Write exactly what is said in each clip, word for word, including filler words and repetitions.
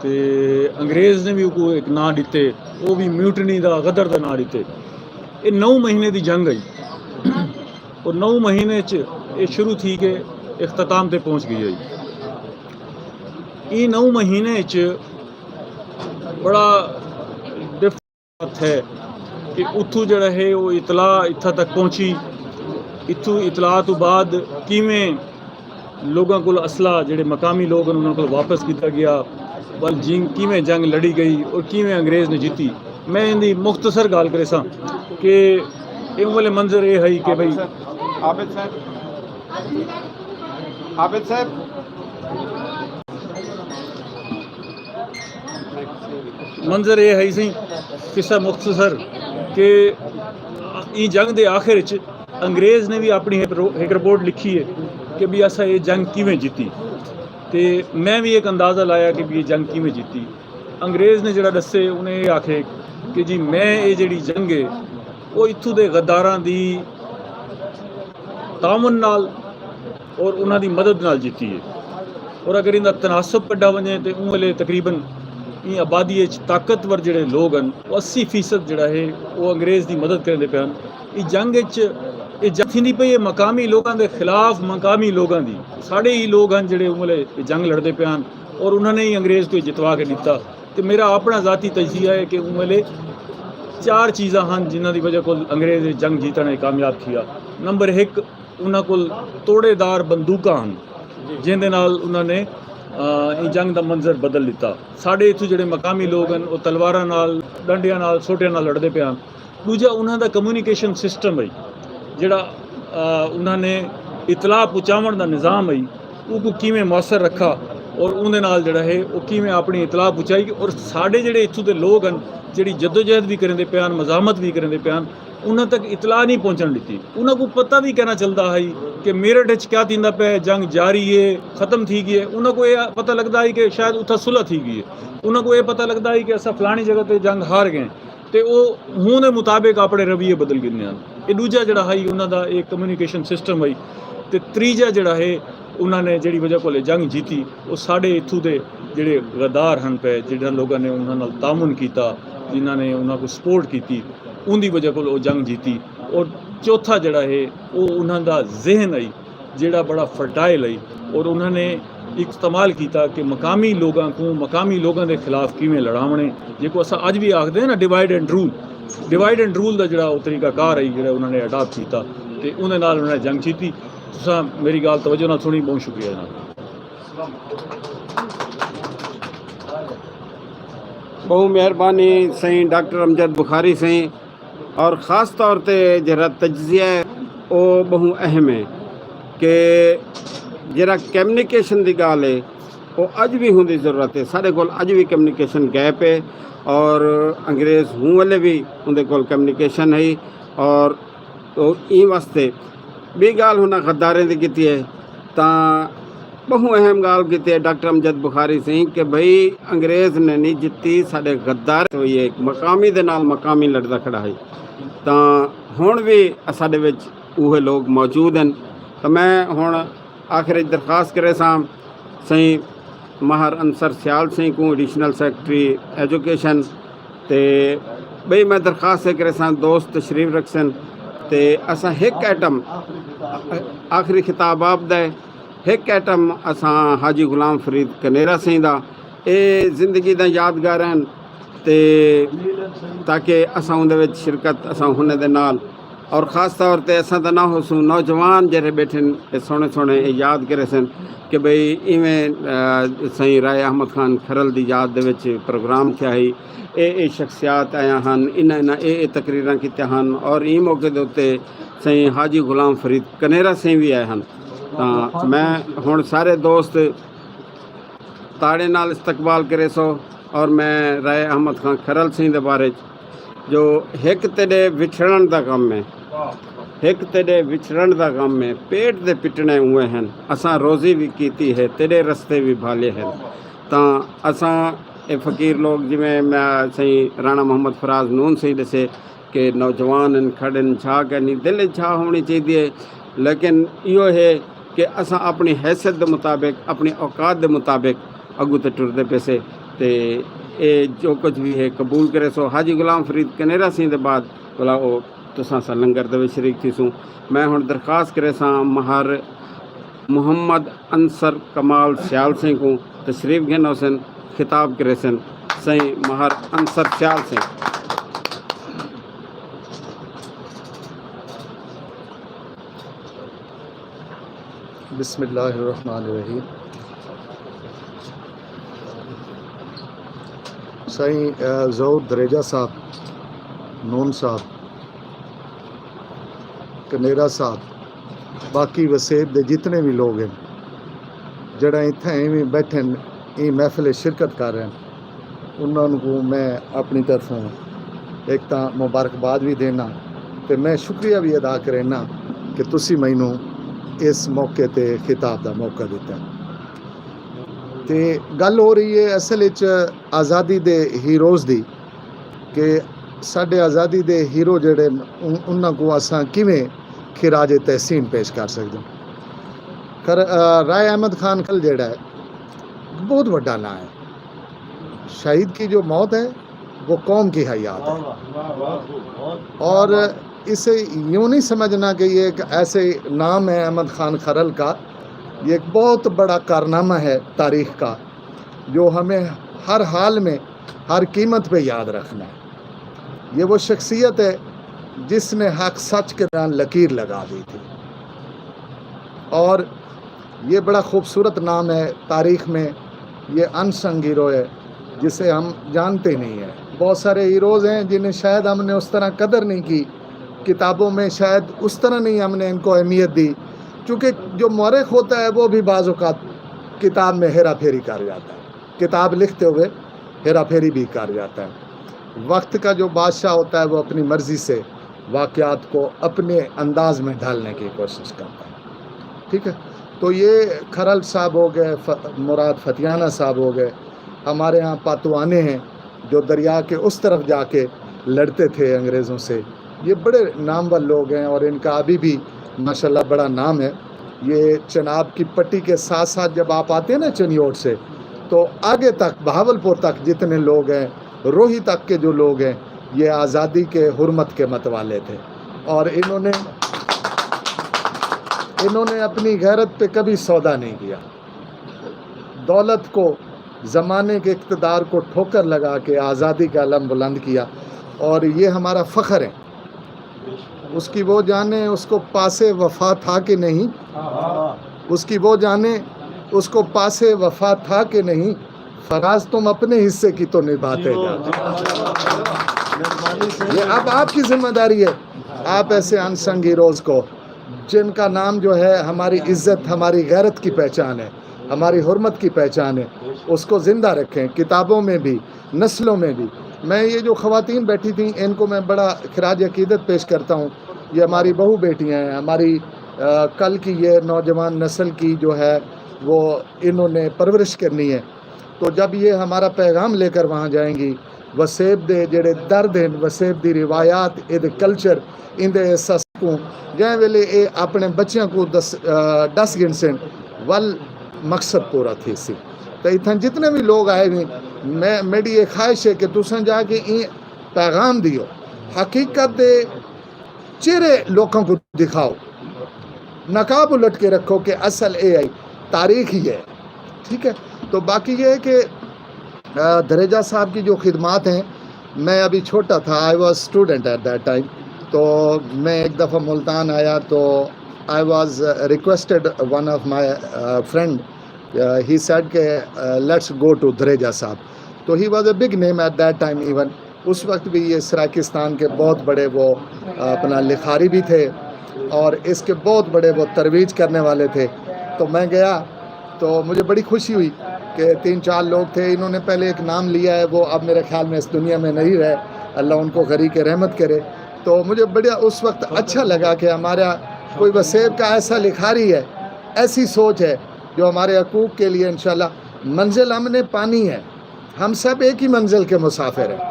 تے انگریز نے بھی اوکوں ایک ناں ݙتے، او بھی میوٹنی دا، غدر دا ناں ݙتے۔ اے نو مہینے دی جنگ ہئی، اور نو مہینے اچ اے شروع تھی کے اختتام تے پہنچ گئی ہئی۔ ایں نو مہینے اچ بڑا ڈف تھئے کہ اتھوں جڑا ہے او اطلاع اتھاں تک پہنچی، اتھوں اطلاع توں بعد کیویں لوگاں کول اسلحہ، جڑے مقامی لوگ ہن، انہاں کول واپس کیتا گیا، ول جنگ کیویں جنگ لڑی گئی اور کیویں انگریز نے جیتی۔ میں ایندی مختصر گالھ کریساں کہ اے والے منظر اے ہئی کہ بھئی عابد صاحب، عابد صاحب۔ منظر اے ہئی سئیں، قصہ مختصر، کہ ایں جنگ دے آخر اچ انگریز نے بھی اپنی ہک رو-، ہک رپورٹ لکھی ہے کہ بھی اساں اے جنگ کیویں جیتی، تے میں بھی ایک اندازہ لایا کہ بھی اے جنگ کیویں جیتی۔ انگریز نے جڑا ݙسے، انہیں اے آکھے کہ جی میں اے جڑی جنگ ہے، او اتھوں دے غداراں دی تعاون نال اور انہاں دی مدد نال جیتی ہے۔ اور اگر ایندا تناسب کڈھا ونجے تے اوں ویلے تقریباً ایں آبادی اچ طاقتور جڑے لوگ ہن، او اسی فیصد جڑا ہے او انگریز دی مدد کریندے پئے ہن۔ ایں جنگ اچ اے جنگ تھیندی پئی ہے مقامی لوگاں دے خلاف، مقامی لوگاں دی۔ ساݙے ہی لوگ ہن جڑے اوں ویلے اے جنگ لڑدے پئے ہن اور انہاں نے ہی انگریز کوں جتوا کے ݙتا۔ تے میرا اپݨا ذاتی تجزیہ ہے کہ اوں ویلے چار چیزاں ہن جنہاں دی وجہ کول انگریز اے جنگ جیتݨ اچ کامیاب تھیا۔ نمبر ہک، انہاں کول توڑے دار بندوقاں ہن، جیندے نال انہاں نے، آ، ایں جنگ دا منظر بدل ݙتا۔ ساݙے اتھوں جڑے مقامی لوگ ہن، او تلواراں نال، ݙنڈیاں نال، سوٹیاں نال لڑدے پئے ہن۔ ݙوجھا انہاں دا کمیونیکیشن سسٹم ہئی، جڑا، آ، انہاں نے اطلاع پہنچاوݨ دا نظام ہئی، اوکوں کیویں مؤثر رکھا اور اوندے نال جڑا ہے او کیویں اپݨی اطلاع پہنچائی۔ اور ساݙے جڑے اتھوں دے لوگ ہن، جڑی جدوجہد بھی کریندے پئے ہن، مزاحمت بھی کریندے پئے ہن، انہاں تک اطلاع نہیں پہنچݨ ݙتی۔ انہاں کوں پتہ بھی کینا چلدا ہئی کہ میرٹھ اچ کیا تھیندا پئے، جنگ جاری ہے، ختم تھی گئی ہے۔ انہاں کوں اے پتہ لڳدا ہئی کہ شاید اتھاں صلح تھی گئی ہے۔ انہاں کوں اے پتہ لڳدا ہئی کہ اساں فلانی جگہ تے جنگ ہار ڳئے۔ تے او ہوں دے مطابق اپݨے رویے بدل گھندے ہن۔ اے ݙوجھا جڑا ہئی انہاں دا اے کمیونیکیشن سسٹم ہئی۔ تے تریجھا جڑا ہے انہاں نے جڑی وجہ کول اے جنگ جیتی، او ساݙے اتھوں دے جڑے غدار ہن پئے، جنہاں لوگاں نے انہاں نال تعاون کیتا، جنہاں نے انہاں کوں سپورٹ کیتی، اوندی وجہ کول او جنگ جیتی۔ اور چوتھا جڑا ہے او انہاں دا ذہن ہئی، جیڑھا بڑا فرٹائل ہئی، اور انہاں نے استعمال کیتا کہ مقامی لوگاں کوں مقامی لوگاں دے خلاف کیویں لڑاوݨے، جیکوں اساں اڄ وی آکھدے ہیں نا، divide and rule. Divide and rule دا جیڑھا او طریقہ کار ہئی، جیڑھا انہاں نے اڈاپٹ کیتا تے اوندے نال انہاں نے جنگ جیتی۔ تساں میری ڳالھ توجہ نال سݨی، ٻہوں شکریہ جناب۔ ٻہوں مہربانی سئیں ڈاکٹر امجد بخاری سئیں۔ اور خاص طور تے جیڑھا تجزیہ ہے، او ٻہوں اہم ہے کہ جیڑھا کمیونیکیشن دی ڳالھ ہے، او اڄ وی ہوندی ضرورت ہے۔ ساݙے کول اڄ وی کمیونیکیشن گیپ ہے اور انگریز ہوں ویلے وی اوندے کول کمیونیکیشن ہے۔ اور او ایں واسطے ٻئی ڳالھ انہاں غداریں دی کیتی ہے، تاں ٻہوں اہم ڳالھ کیتی ہے ڈاکٹر امجد بخاری سئیں کہ بھئی، انگریز نے نہیں جتی، ساݙے غدار ہوئی ہے، مقامی دے نال مقامی لڑدا کھڑا ہے۔ تاں ہݨ وی اساݙے وچ اوہے لوگ موجود ہن۔ تاں میں ہݨ آخر وچ درخواست کریساں سئیں ماہر انصر سیال سئیں کوں، ایڈیشنل سیکرٹری ایجوکیشن، تے ٻئی میں درخواست اے کریساں دوست تشریف رکھسن، تے اساں ہک آئٹم، آخری خطاب آپ دا ہے، ہک آئٹم اساں حاجی غلام فرید کنیرا سئیں دا، اے زندگی دا یادگار ہن، تے تاکہ اساں اوندے وچ شرکت اساں ہنے دے نال، اور خاص طور تے اساں تاں نہ ہوسوں، نوجوان جیڑھے ٻیٹھن، اے سوہݨے سوہݨے اے یاد کریسن کہ بھئی ایویں، آ، سئیں رائے احمد خان کھرل دی یاد دے وچ پروگرام تھیا ہئی، اے اے شخصیات آیاں ہن، انہاں انہاں اے اے تقریراں کیتیاں ہن، اور ایں موقع دے اتے سئیں حاجی غلام فرید کنیرا سئیں وی آئے ہن۔ تاں میں ہݨ سارے دوست تاڑے نال استقبال کریسو، اور میں رائے احمد خان کھرل سئیں دے بارے چ جو ہک تیݙے وچھڑݨ دا غم ہے، ہک تیݙے وچھڑݨ دا غم ہے، پیٹ دے پٹݨے اوئے ہن، اساں روزی وی کیتی ہے، تیݙے رستے وی بھالے ہن۔ تاں اساں اے فقیر لوگ، جیویں میں سئیں رانا محمد فراز نون سئیں ݙسے، کہ نوجوان ہن، کھڑن، چھا کینی، دل اچ چھا ہووݨی چاہیدی ہے، لیکن ایہو ہے کہ اساں اپݨی حیثیت دے مطابق، اپݨی اوقات دے مطابق اڳوں تے ٹردے پیسے۔ تے اے جو کجھ وی ہے قبول کریسو۔ حاجی غلام فرید کنیرا سئیں دے بعد ولا او تساں ساں لنگر دے وچ شریک تھیسوں۔ میں ہݨ درخواست کریساں ماہر محمد انصر کمال سیال سئیں کوں تشریف گھن آسن، خطاب کریسن۔ سئیں ماہر انصر سیال سئیں۔ بسم اللہ الرحمن الرحیم۔ سائیں ظہور دھریجہ صاحب، نون صاحب، کنیرا صاحب، باقی وسیب دے جتنے وی لوگ ہن، جیڑھا اتھاں ایویں بیٹھن، ایں محفل شرکت کر رہن، انہاں کوں میں اپنی طرفوں ہک تاں مبارکباد وی ݙینا تے میں شکریہ وی ادا کرینا کہ تسی مینوں اس موقع تے خطاب دا موقع ݙتا۔ تے ڳل ہو رہی ہے اصل اچ آزادی دے ہیروز دی کہ ساݙے آزادی دے ہیرو جیڑھے ہن انہاں کوں اساں کیویں خراج تحسین پیش کر سڳدے ہوں۔ رائے احمد خان کھل جیڑھا ہے بہت وݙا ناں ہے۔ شہید کی جو موت ہے وہ قوم کی حیات ہے۔ اور اسے یوں نہیں سمجھنا کہ یہ ایک ایسے نام ہے احمد خان کھرل کا، یہ ایک بہت بڑا کارنامہ ہے تاریخ کا جو ہمیں ہر حال میں ہر قیمت پہ یاد رکھنا ہے۔ یہ وہ شخصیت ہے جس نے حق سچ کے درمیان لکیر لگا دی تھی۔ اور یہ بڑا خوبصورت نام ہے تاریخ میں، یہ ان سنگ ہیرو ہے جسے ہم جانتے نہیں ہیں۔ بہت سارے ہیروز ہیں جنہیں شاید ہم نے اس طرح قدر نہیں کی، کتابوں میں شاید اس طرح نہیں ہم نے ان کو اہمیت دی، چونکہ جو مورخ ہوتا ہے وہ بھی بعض اوقات کتاب میں ہیرا پھیری کر جاتا ہے، کتاب لکھتے ہوئے ہیرا پھیری بھی کر جاتا ہے۔ وقت کا جو بادشاہ ہوتا ہے وہ اپنی مرضی سے واقعات کو اپنے انداز میں ڈھالنے کی کوشش کرتا ہے۔ ٹھیک ہے، تو یہ کھرل صاحب ہو گئے، مراد فتیانہ صاحب ہو گئے، ہمارے ہاں پاتوانے ہیں جو دریا کے اس طرف جا کے لڑتے تھے انگریزوں سے۔ یہ بڑے نامور لوگ ہیں اور ان کا ابھی بھی ماشاءاللہ بڑا نام ہے۔ یہ چناب کی پٹی کے ساتھ ساتھ جب آپ آتے ہیں نا چنیوٹ سے، تو آگے تک، بہاولپور تک جتنے لوگ ہیں، روہی تک کے جو لوگ ہیں، یہ آزادی کے حرمت کے متوالے تھے اور انہوں نے انہوں نے اپنی غیرت پہ کبھی سودا نہیں کیا۔ دولت کو، زمانے کے اقتدار کو ٹھوکر لگا کے آزادی کا علم بلند کیا اور یہ ہمارا فخر ہے۔ اس کی وہ جانے اس کو پاس وفا تھا کہ نہیں، اس کی وہ جانے اس کو پاس وفا تھا کہ نہیں، فراز تم اپنے حصے کی تو نبھاتے جا۔ یہ اب آپ کی ذمہ داری ہے، آپ ایسے ان سنگ ہیروز کو، جن کا نام جو ہے ہماری عزت، ہماری غیرت کی پہچان ہے، ہماری حرمت کی پہچان ہے، اس کو زندہ رکھیں، کتابوں میں بھی، نسلوں میں بھی۔ میں یہ جو خواتین بیٹھی تھیں، ان کو میں بڑا خراج عقیدت پیش کرتا ہوں۔ یہ ہماری بہو بیٹیاں ہیں، ہماری کل کی یہ نوجوان نسل کی جو ہے وہ انہوں نے پرورش کرنی ہے۔ تو جب یہ ہمارا پیغام لے کر وہاں جائیں گی، وسیب دے جڑے درد ہیں، وسیب دی روایات، اے دے کلچر، ان دے احساس کو جائیں ویلے اے اپنے بچیاں کو دس ڈس گن سن ول مقصد پورا تھی سی۔ تو اتھاں جتنے بھی لوگ آئے ہوئے، میں میری یہ خواہش ہے کہ تساں جا کے این پیغام دیو، حقیقت دے چہرے لوکاں کو دکھاؤ، نقاب الٹ کے رکھو کہ اصل اے آئی تاریخ ہی ہے۔ ٹھیک ہے، تو باقی یہ ہے کہ دھریجہ صاحب کی جو خدمات ہیں، میں ابھی چھوٹا تھا، I was student at that time، تو میں ایک دفعہ ملتان آیا تو I was requested one of my friend, he said کہ let's go to دھریجہ صاحب۔ تو he was a big name at that time even، اس وقت بھی یہ سرائیکستان کے بہت بڑے وہ اپنا لکھاری بھی تھے اور اس کے بہت بڑے وہ ترویج کرنے والے تھے۔ تو میں گیا تو مجھے بڑی خوشی ہوئی کہ تین چار لوگ تھے، انہوں نے پہلے ایک نام لیا ہے، وہ اب میرے خیال میں اس دنیا میں نہیں رہے، اللہ ان کو غریق رحمت کرے۔ تو مجھے بڑا اس وقت اچھا لگا کہ ہمارا کوئی وسیب کا ایسا لکھاری ہے، ایسی سوچ ہے جو ہمارے حقوق کے لیے انشاءاللہ منزل ہم نے پانی ہے۔ ہم سب ایک ہی منزل کے مسافر ہیں۔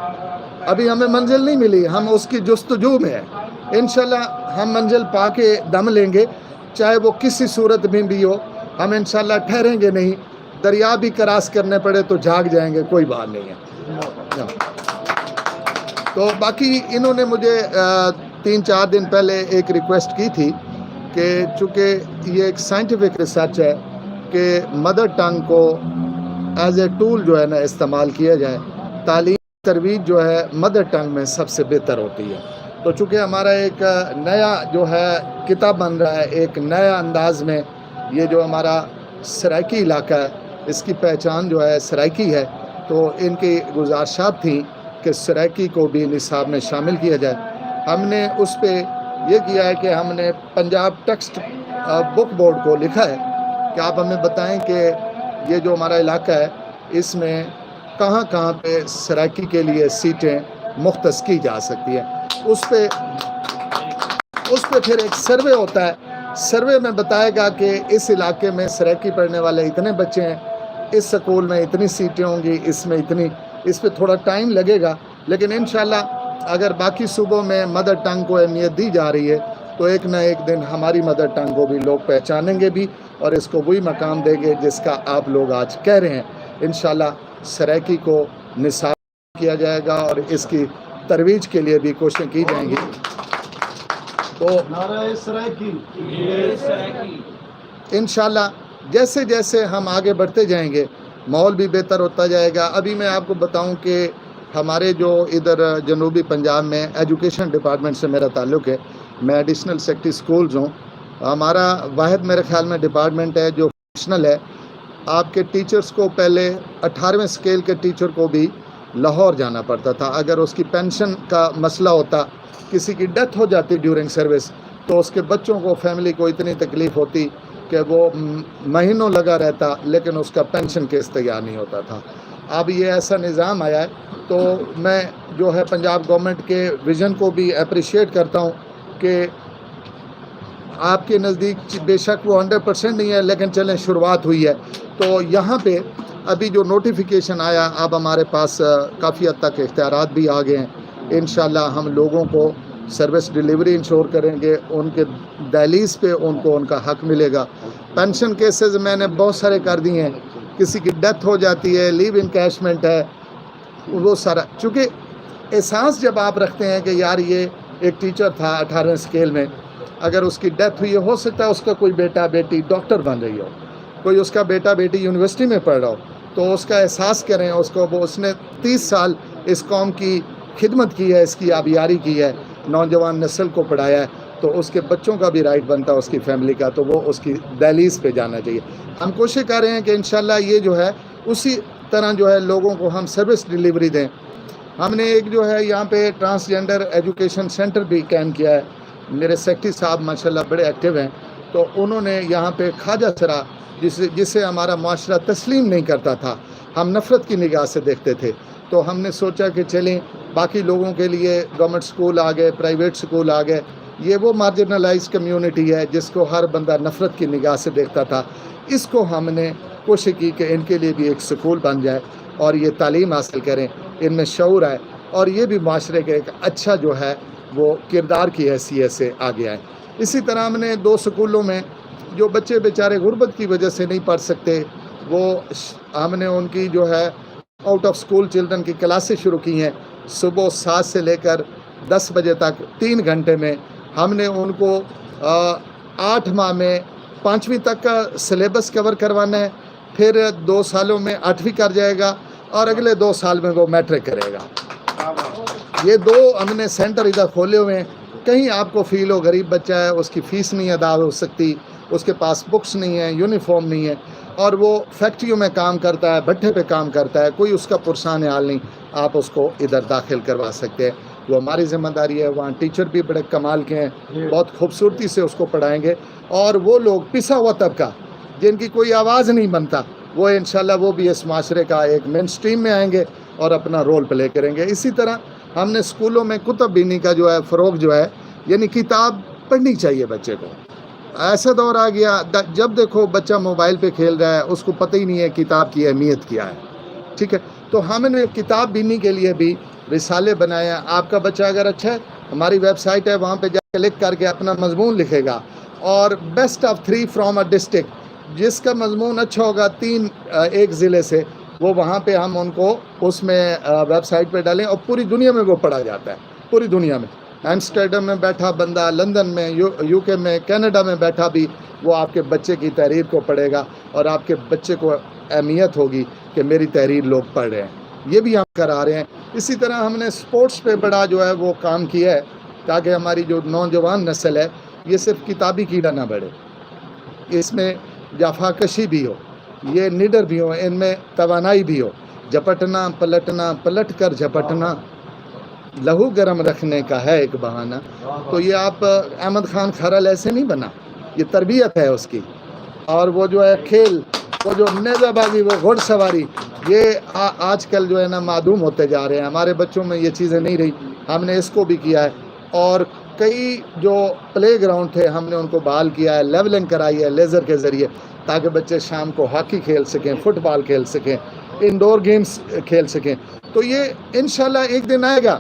ابھی ہمیں منزل نہیں ملی، ہم اس کی جستجو میں ہیں۔ انشاءاللہ ہم منزل پا کے دم لیں گے، چاہے وہ کسی صورت میں بھی ہو، ہم انشاءاللہ ٹھہریں گے نہیں۔ دریا بھی کراس کرنے پڑے تو جھاگ جائیں گے، کوئی بات نہیں ہے۔ تو باقی انہوں نے مجھے تین چار دن پہلے ایک ریکویسٹ کی تھی کہ چونکہ یہ ایک سائنٹیفک ریسرچ ہے کہ مدر ٹنگ کو ایز اے ٹول جو ہے نا استعمال کیا جائے، تعلیم ترویج جو ہے مدر ٹنگ میں سب سے بہتر ہوتی ہے۔ تو چونکہ ہمارا ایک نیا جو ہے کتاب بن رہا ہے، ایک نیا انداز میں، یہ جو ہمارا سرائیکی علاقہ ہے، اس کی پہچان جو ہے سرائیکی ہے، تو ان کی گزارشات تھیں کہ سرائیکی کو بھی نصاب میں شامل کیا جائے۔ ہم نے اس پہ یہ کیا ہے کہ ہم نے پنجاب ٹیکسٹ بک بورڈ کو لکھا ہے کہ آپ ہمیں بتائیں کہ یہ جو ہمارا علاقہ ہے، اس میں کہاں کہاں پہ سرائیکی کے لیے سیٹیں مختص کی جا سکتی ہیں۔ اس پہ اس پہ پھر ایک سروے ہوتا ہے۔ سروے میں بتائے گا کہ اس علاقے میں سرائیکی پڑھنے والے اتنے بچے ہیں، اس سکول میں اتنی سیٹیں ہوں گی، اس میں اتنی۔ اس پہ تھوڑا ٹائم لگے گا، لیکن انشاءاللہ اگر باقی صوبوں میں مدر ٹنگ کو اہمیت دی جا رہی ہے تو ایک نہ ایک دن ہماری مدر ٹنگ کو بھی لوگ پہچانیں گے بھی، اور اس کو وہی مقام دیں گے جس کا آپ لوگ آج کہہ رہے ہیں۔ انشاءاللہ سرائیکی کو نصاب کیا جائے گا اور اس کی ترویج کے لیے بھی کوششیں کی جائیں گی۔ تو نعرہ سرائیکی۔ انشاءاللہ جیسے جیسے ہم آگے بڑھتے جائیں گے، ماحول بھی بہتر ہوتا جائے گا۔ ابھی میں آپ کو بتاؤں کہ ہمارے جو ادھر جنوبی پنجاب میں ایجوکیشن ڈپارٹمنٹ سے میرا تعلق ہے، میں ایڈیشنل سیکرٹری سکولز ہوں۔ ہمارا واحد میرے خیال میں ڈپارٹمنٹ ہے جو فنکشنل ہے۔ آپ کے ٹیچرز کو پہلے، اٹھارہویں اسکیل کے ٹیچر کو بھی لاہور جانا پڑتا تھا۔ اگر اس کی پینشن کا مسئلہ ہوتا، کسی کی ڈیتھ ہو جاتی ڈیورنگ سروس، تو اس کے بچوں کو، فیملی کو اتنی تکلیف ہوتی کہ وہ م-، مہینوں لگا رہتا، لیکن اس کا پینشن کیس تیار نہیں ہوتا تھا۔ اب یہ ایسا نظام آیا ہے، تو میں جو ہے پنجاب گورنمنٹ کے ویژن کو بھی اپریشیٹ کرتا ہوں کہ آپ کے نزدیک، بے شک وہ ہنڈریڈ پرسینٹ نہیں ہے، لیکن چلیں، شروعات ہوئی ہے۔ تو یہاں پہ ابھی جو نوٹیفیکیشن آیا، اب ہمارے پاس، آ، کافی حد تک اختیارات بھی آ گئے ہیں۔ انشاءاللہ ہم لوگوں کو سروس ڈیلیوری انشور کریں گے، ان کے دہلیز پہ ان کو ان کا حق ملے گا۔ پینشن کیسز میں نے بہت سارے کر دیے ہیں، کسی کی ڈیتھ ہو جاتی ہے، لیو انکیشمنٹ ہے، وہ سارا، چونکہ احساس جب آپ رکھتے ہیں کہ یار، یہ ایک ٹیچر تھا اٹھارہویں اسکیل میں، اگر اس کی ڈیتھ ہوئی ہے، ہو سکتا ہے اس کا کوئی بیٹا بیٹی ڈاکٹر بن رہی ہو، کوئی اس کا بیٹا بیٹی یونیورسٹی میں پڑھ رہا ہو، تو اس کا احساس کریں، اس کو، وہ، اس نے تیس سال اس قوم کی خدمت کی ہے، اس کی آبیاری کی ہے، نوجوان نسل کو پڑھایا ہے، تو اس کے بچوں کا بھی رائٹ بنتا ہے، اس کی فیملی کا، تو وہ اس کی دہلیز پہ جانا چاہیے۔ ہم کوشش کر رہے ہیں کہ انشاءاللہ یہ جو ہے، اسی طرح جو ہے، لوگوں کو ہم سروس ڈیلیوری دیں۔ ہم نے ایک جو ہے یہاں پہ ٹرانسجینڈر ایجوکیشن سینٹر بھی قائم کیا ہے۔ میرے سیکرٹری صاحب ماشاءاللہ بڑے ایکٹیو ہیں، تو انہوں نے یہاں پہ خواجہ سرا، جس، جسے ہمارا معاشرہ تسلیم نہیں کرتا تھا، ہم نفرت کی نگاہ سے دیکھتے تھے، تو ہم نے سوچا کہ چلیں، باقی لوگوں کے لیے گورنمنٹ سکول آ گئے، پرائیویٹ سکول آ گئے، یہ وہ مارجنلائز کمیونٹی ہے جس کو ہر بندہ نفرت کی نگاہ سے دیکھتا تھا، اس کو ہم نے کوشش کی کہ ان کے لیے بھی ایک سکول بن جائے اور یہ تعلیم حاصل کریں، ان میں شعور آئے اور یہ بھی معاشرے کا ایک اچھا جو ہے وہ کردار کی حیثیت سے آگے آئیں۔ اسی طرح ہم نے دو سکولوں میں جو بچے بیچارے غربت کی وجہ سے نہیں پڑھ سکتے، وہ ش-، ہم نے ان کی جو ہے آؤٹ آف اسکول چلڈرن کی کلاسز شروع کی ہیں، صبح سات سے لے کر دس بجے تک تین گھنٹے میں ہم نے ان کو، آ، آٹھ ماہ میں پانچویں تک کا سلیبس کور کروانا ہے، پھر دو سالوں میں آٹھویں کر جائے گا اور اگلے دو سال میں وہ میٹرک کرے گا۔ یہ دو ہم نے سینٹر ادھر کھولے ہوئے ہیں، کہیں آپ کو فیل ہو، غریب بچہ ہے، اس کی فیس نہیں ادا ہو سکتی، اس کے پاس بکس نہیں ہیں، یونیفارم نہیں ہے، اور وہ فیکٹریوں میں کام کرتا ہے، بھٹے پہ کام کرتا ہے، کوئی اس کا پرسان حال نہیں، آپ اس کو ادھر داخل کروا سکتے ہیں۔ وہ ہماری ذمہ داری ہے۔ وہاں ٹیچر بھی بڑے کمال کے ہیں، بہت خوبصورتی سے اس کو پڑھائیں گے، اور وہ لوگ، پسا ہوا طبقہ، جن کی کوئی آواز نہیں بنتا، وہ انشاءاللہ وہ بھی اس معاشرے کا ایک مین سٹریم میں آئیں گے اور اپنا رول پلے کریں گے۔ اسی طرح ہم نے اسکولوں میں کتب بینی کا جو ہے فروغ جو ہے، یعنی کتاب پڑھنی چاہیے بچے کو۔ ایسا دور آ گیا، د-، جب دیکھو بچہ موبائل پہ کھیل رہا ہے، اس کو پتہ ہی نہیں ہے کتاب کی اہمیت کیا ہے۔ ٹھیک ہے، تو ہم نے کتاب بینی کے لیے بھی رسالے بنائے ہیں۔ آپ کا بچہ اگر اچھا ہے، ہماری ویب سائٹ ہے، وہاں پہ جا کلک کر کے اپنا مضمون لکھے گا، اور best of three from a district, جس کا مضمون اچھا ہوگا تین ایک ضلع سے، وہ وہاں پہ ہم ان کو اس میں ویب سائٹ پہ ڈالیں اور پوری دنیا میں وہ پڑھا جاتا ہے، پوری دنیا میں۔ ایمسٹرڈم میں بیٹھا بندہ، لندن میں، یو یو کے میں، کینیڈا میں بیٹھا بھی وہ آپ کے بچے کی تحریر کو پڑھے گا اور آپ کے بچے کو اہمیت ہوگی کہ میری تحریر لوگ پڑھ رہے ہیں۔ یہ بھی ہم کرا رہے ہیں۔ اسی طرح ہم نے اسپورٹس پہ بڑا جو ہے وہ کام کیا ہے، تاکہ ہماری جو نوجوان نسل ہے، یہ صرف کتابی کیڑا نہ بڑھے، اس میں جفا کشی بھی ہو، یہ نڈر بھی ہو، ان میں توانائی بھی ہو۔ جھپٹنا، پلٹنا، پلٹ کر جھپٹنا، لہو گرم رکھنے کا ہے ایک بہانہ۔ تو یہ آپ، احمد خان کھرل ایسے نہیں بنا، یہ تربیت ہے اس کی۔ اور وہ جو ہے کھیل، وہ جو نیزہ بازی، وہ گھڑ سواری، یہ آ- آج کل جو ہے نا معدوم ہوتے جا رہے ہیں۔ ہمارے بچوں میں یہ چیزیں نہیں رہی، ہم نے اس کو بھی کیا ہے۔ اور کئی جو پلے گراؤنڈ تھے، ہم نے ان کو بحال کیا ہے، لیولنگ کرائی ہے لیزر کے ذریعے، تاکہ بچے شام کو ہاکی کھیل سکیں، فٹ بال کھیل سکیں، انڈور گیمز کھیل سکیں۔ تو یہ انشاءاللہ ایک دن آئے گا،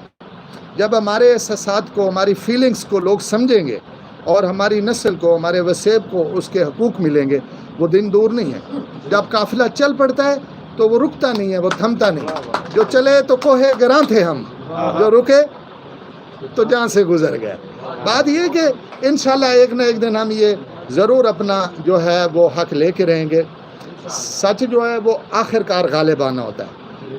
جب ہمارے احساسات کو، ہماری فیلنگز کو لوگ سمجھیں گے اور ہماری نسل کو، ہمارے وسیب کو اس کے حقوق ملیں گے۔ وہ دن دور نہیں ہے۔ جب قافلہ چل پڑتا ہے تو وہ رکتا نہیں ہے، وہ تھمتا نہیں۔ جو چلے تو کوہ گراں تھے ہم، جو رکے تو جان سے گزر گئے۔ بات یہ کہ انشاءاللہ ایک نہ ایک دن ہم یہ ضرور اپنا جو ہے وہ حق لے کے رہیں گے۔ سچ جو ہے وہ آخر کار غالبانہ ہوتا ہے،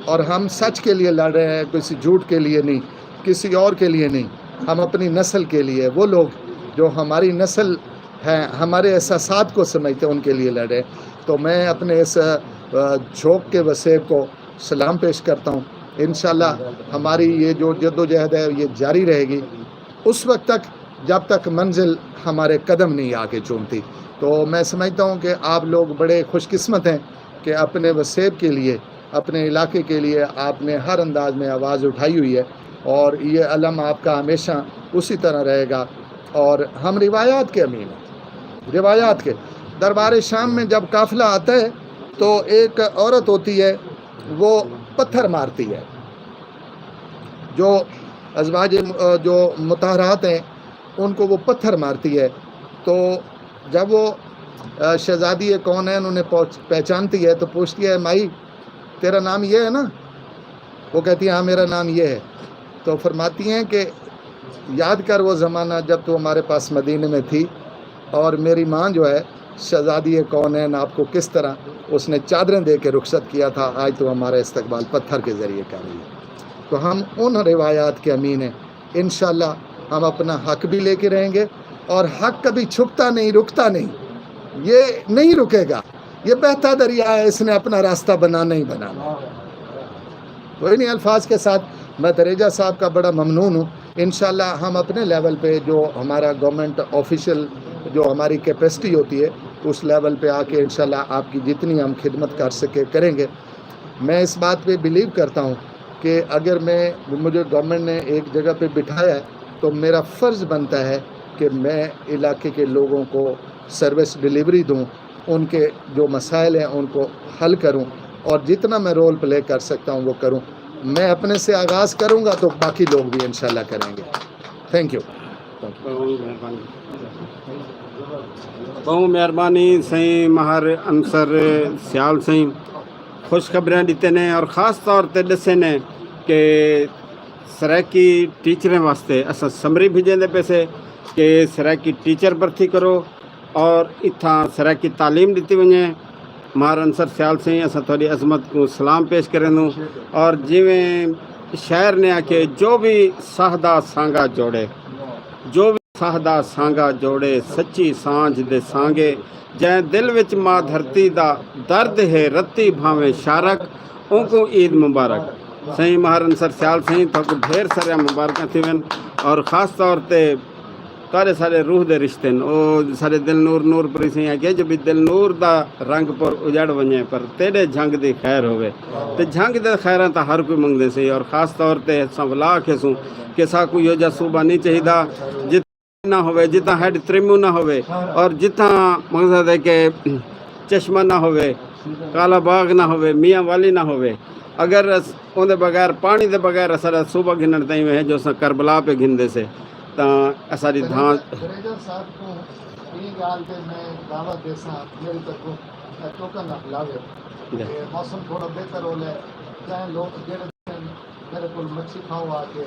اور ہم سچ کے لیے لڑ رہے ہیں، کسی جھوٹ کے لیے نہیں، کسی اور کے لیے نہیں۔ ہم اپنی نسل کے لیے، وہ لوگ جو ہماری نسل ہیں، ہمارے احساسات کو سمجھتے ہیں، ان کے لیے لڑ رہے ہیں۔ تو میں اپنے اس، آ، جھونک کے وسیب کو سلام پیش کرتا ہوں۔ انشاءاللہ ہماری یہ جو جدوجہد ہے، یہ جاری رہے گی اس وقت تک، جب تک منزل ہمارے قدم نہیں آ کے چومتی۔ تو میں سمجھتا ہوں کہ آپ لوگ بڑے خوش قسمت ہیں کہ اپنے وسیب کے لیے، اپنے علاقے کے لیے آپ نے ہر انداز میں آواز اٹھائی ہوئی ہے، اور یہ علم آپ کا ہمیشہ اسی طرح رہے گا۔ اور ہم روایات کے امین ہیں، روایات کے۔ دربار شام میں جب قافلہ آتا ہے تو ایک عورت ہوتی ہے، وہ پتھر مارتی ہے۔ جو ازواج، جو مطہرات ہیں، ان کو وہ پتھر مارتی ہے۔ تو جب وہ، آ، شہزادی کونین انہیں پہچ-، پہچانتی ہے تو پوچھتی ہے، "مائی، تیرا نام یہ ہے نا؟" وہ کہتی ہے، "ہاں، میرا نام یہ ہے۔" تو فرماتی ہیں کہ یاد کر وہ زمانہ جب تو ہمارے پاس مدینے میں تھی، اور میری ماں جو ہے، شہزادی کونین آپ کو کس طرح اس نے چادریں دے کے رخصت کیا تھا، آج تو ہمارا استقبال پتھر کے ذریعے کر رہی ہے۔ تو ہم ان روایات کے امین ہیں۔ انشاءاللہ ہم اپنا حق بھی لے کے رہیں گے، اور حق کبھی چھپتا نہیں، رکتا نہیں، یہ نہیں رکے گا۔ یہ بہتا دریا ہے، اس نے اپنا راستہ بنانا ہی بنانا ہے۔ تو انہی الفاظ کے ساتھ میں دھریجہ صاحب کا بڑا ممنون ہوں۔ انشاءاللہ ہم اپنے لیول پہ جو ہمارا گورنمنٹ آفیشل جو ہماری کیپیسٹی ہوتی ہے، اس لیول پہ آ کے انشاءاللہ آپ کی جتنی ہم خدمت کر سکے کریں گے۔ میں اس بات پہ بلیو کرتا ہوں کہ اگر میں، مجھے گورنمنٹ نے ایک جگہ پہ بٹھایا ہے تو میرا فرض بنتا ہے کہ میں علاقے کے لوگوں کو سروس ڈلیوری دوں، ان کے جو مسائل ہیں ان کو حل کروں، اور جتنا میں رول پلے کر سکتا ہوں وہ کروں۔ میں اپنے سے آغاز کروں گا تو باقی لوگ بھی انشاءاللہ کریں گے۔ Think U. ٻہوں مہربانی سئیں ماہر انصر سیال سئیں، خوشخبریاں ݙتے نے اور خاص طور تے ݙسے نے کہ سرائیکی ٹیچریں واسطے اساں سمری بھیجیندے پئے سے کہ سرائیکی ٹیچر بھرتی کرو اور اتھاں سرائیکی تعلیم ݙتی ونڄے۔ ماہر انصر سیال سئیں، اساں تہاݙی عظمت کوں سلام پیش کریندوں۔ اور جیویں شاعر نے آکھے، جو وی ساہ دا سانگا جوڑے، جو وی ساہ دا سانگا جوڑے، سچی سانجھ دے سانگے، جئیں دل وچ ماء دھرتی دا درد ہے، رتی بھانویں شارک، اونکوں عید مبارک۔ سئیں ماہر انصر سیال سئیں، تہاکوں ڈھیر ساریاں مبارکاں تھیون۔ اور خاص طور تے تہاݙے ساݙے روح دے رشتے ہن۔ او ساݙے دل نور نور پوری سئیں آکھے جو بھی دل نور دا رنگ پر اجڑ ونڄے، پر تیݙے جھنگ دی خیر ہووے۔ تے جھنگ دے خیراں تاں ہر کوئی منگدے سئیں، اور خاص طور تے اساں ولا آکھیسوں کہ ساکوں ایہو جہا صوبہ نہیں چاہیدا جتھاں نہ ہووے، جتھاں ہیڈ تریمو نہ ہووے، اور جتھاں مقصد ہے کہ چشمہ نہ ہووے، کالا باغ نہ ہووے، میاں والی نہ ہووے۔ اگر اس اوندے بغیر، پاݨی دے بغیر اساݙا صوبہ گھنݨ تائیں ہے جو اساں کربلا پہ گھندے سے، تاں اساݙی دھاں۔ دھریجہ صاحب کوں ایں ڳالھ تے میں دعوت ݙیساں، میݙی طرفوں اے ٹوکن رکھ لاوے۔ تے موسم تھوڑا بہتر ہو لے، جئیں لوک جیڑھے میرے کول مچھی کھاؤ آ کے۔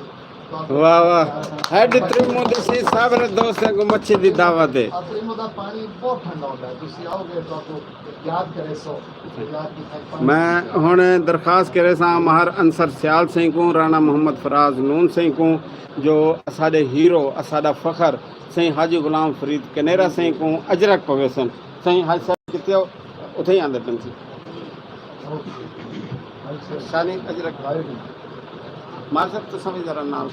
واہ واہ۔ ہیڈ تریمو دسی ساورے دوستیں کوں مچھی دی دعوت ہے۔ تریمو دا پانی بہت ٹھنڈا ہوندا ہے، تسی آؤ گے تو آپ کو یاد کرے سو۔ میں ہݨ درخواست کریساں ماہر انصر سیال سئیں کوں، رانا محمد فراز نون سئیں کوں، جو اساݙے ہیرو، اساݙا فخر سئیں حاجی غلام فرید کنیرا سئیں کوں اجرک پویسن۔ سئیں حاجی صاحب کتھے ہو؟ اتھے ہی آندے پن سی۔ شانی اجرک۔ ماہر صاحب، تساں وی ذرا نال۔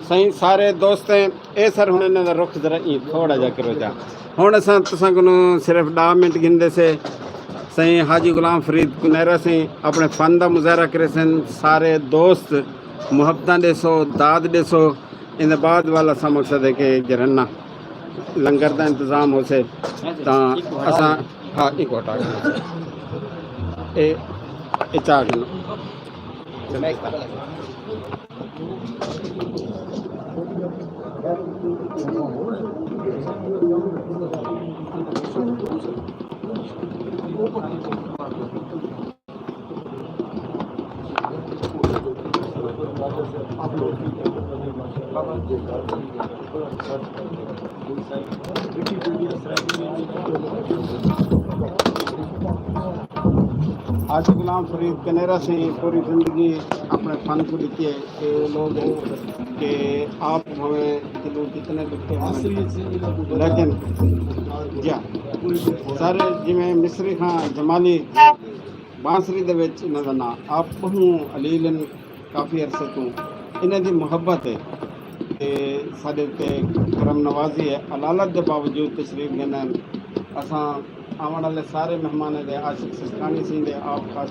سئیں، سارے دوستیں، اے سر ہݨ انہاں دا رخ ذرا ایں تھوڑا جا کرو جا۔ ہݨ اساں تساں کنوں صرف ݙاہ منٹ گھندے سے۔ سئیں حاجی غلام فرید کنیرا سئیں اپݨے فن دا مظاہرہ کریسن۔ سارے دوست محبتاں ݙیسو، داد ݙیسو۔ ایندے بعد والا اساں مقصد ہے کہ جرنا لنگر دا انتظام ہوسے تاں اساں، ہاں، ایک ہٹا کے اے، اے چاٹ لو۔ حاجی غلام فرید کنیرا سئیں پوری زندگی اپݨے فن کوں ݙتی ہے۔ اے لوگ ہیں کہ آپ بھاویں دلوں کتنے دکھے ہوں، لیکن جی ہاں، سر، جیویں مصری خاں جمالی بانسری دے وچ انہاں دا ناں، آپ ٻہوں علیل ہن، کافی عرصے توں انہاں دی محبت ہے تے ساݙے تے کرم نوازی ہے۔ علالت دے باوجود تشریف گھن آئن۔ اساں آوݨ والے سارے مہمانیں دے عاشق سسکانی سئیں دے آپ خاص